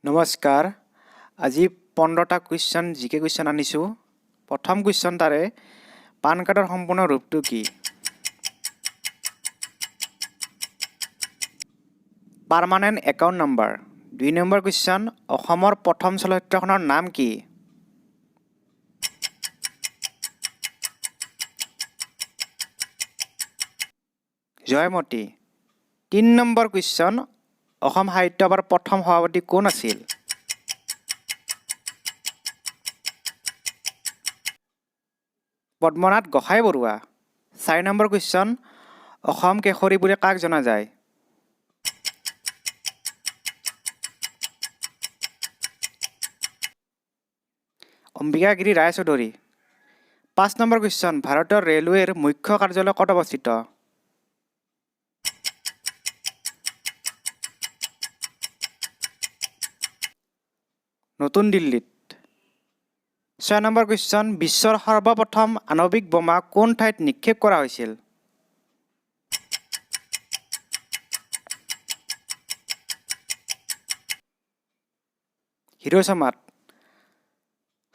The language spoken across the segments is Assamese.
নমস্কাৰ। আজি 15টা কুৱেশ্যন, জিকে কুৱেশ্যন আনিছোঁ। প্ৰথম কুৱেশ্যন তাৰে, পান কাৰ্ডৰ সম্পূৰ্ণ ৰূপটো কি? Permanent account number. 2 number question, অসমৰ প্ৰথম চলচ্চিত্ৰখনৰ নাম কি? জয়মতী। 3 নম্বৰ কুৱেশ্যন, অসম সাহিত্য সভাৰ প্ৰথম সভাপতি কোন আছিল? পদ্মনাথ গোহাঁই বৰুৱা। 4 নম্বৰ কুৱেশ্যন, অসম কেশৰী বুলি কাক জনা যায়? অম্বিকাগিৰি ৰায়চৌধুৰী। 5 নম্বৰ কুৱেশ্যন, ভাৰতৰ ৰেলৱেৰ মুখ্য কাৰ্যালয় ক'ত অৱস্থিত? নতুন দিল্লীত। 6 নম্বৰ কুৱেশ্যন, বিশ্বৰ সৰ্বপ্ৰথম আণৱিক বোমা কোন ঠাইত নিক্ষেপ কৰা হৈছিল? হিৰোছিমাত।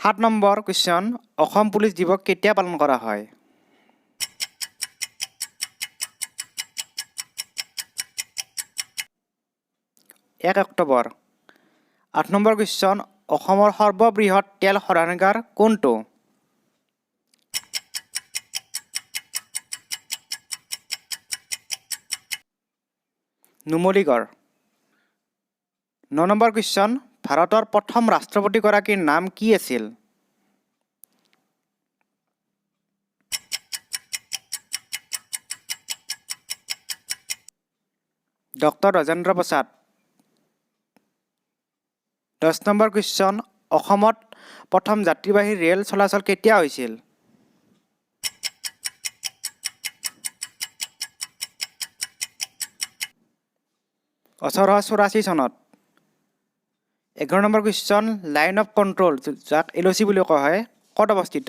7 নম্বৰ কুৱেশ্যন, অসম পুলিচ দিৱস কেতিয়া পালন কৰা হয়? 1 অক্টোবৰ। 8 নম্বৰ কুৱেশ্যন, অসমৰ সৰ্ববৃহৎ তেল শোধনাগাৰ কোনটো? নুমলীগড়। 9 নম্বৰ কুৱেশ্যন, ভাৰতৰ প্ৰথম ৰাষ্ট্ৰপতিগৰাকীৰ নাম কি আছিল? Doctor Rajendra Prasad. 10 number question, অসমত প্ৰথম যাত্ৰীবাহী ৰেল চলাচল কেতিয়া হৈছিল? 1884 চনত। 11 number question, line of control, যাক এল অ' চি বুলি কোৱা হয়, ক'ত অৱস্থিত?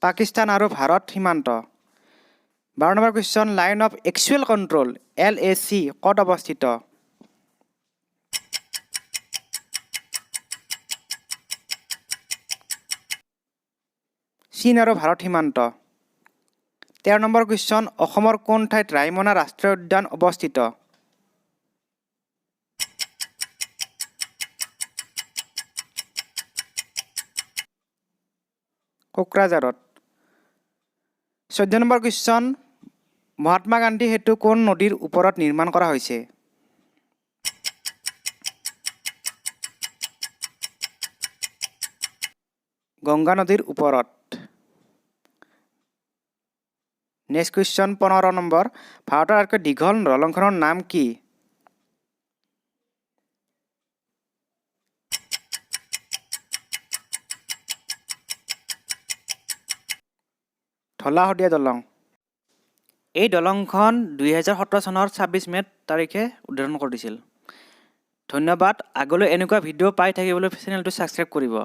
পাকিস্তান আৰু ভাৰত সীমান্ত। 12 number question, line of actual control, LAC, ক'ত অৱস্থিত? চীন আৰু ভাৰত সীমান্ত। 13 নম্বৰ কুৱেশ্যন, অসমৰ কোন ঠাইত ৰায়মনা ৰাষ্ট্ৰীয় উদ্যান অৱস্থিত? কোকৰাঝাৰত। 14 নম্বৰ কুৱেশ্যন, মহাত্মা গান্ধী সেতু কোন নদীৰ ওপৰত নিৰ্মাণ কৰা হৈছে? গংগা নদীৰ ওপৰত। নেক্সট কুৱেশ্যন, 15 নম্বৰ, ভাৰতৰ আটাইতকৈ দীঘল দলংখনৰ নাম কি? ঢলা শদিয়া দলং। এই দলংখন 2017 চনৰ 26 মে' তাৰিখে উদ্বোধন কৰিছিল। ধন্যবাদ। আগলৈ এনেকুৱা ভিডিঅ' পাই থাকিবলৈ চেনেলটো ছাবস্ক্ৰাইব কৰিব।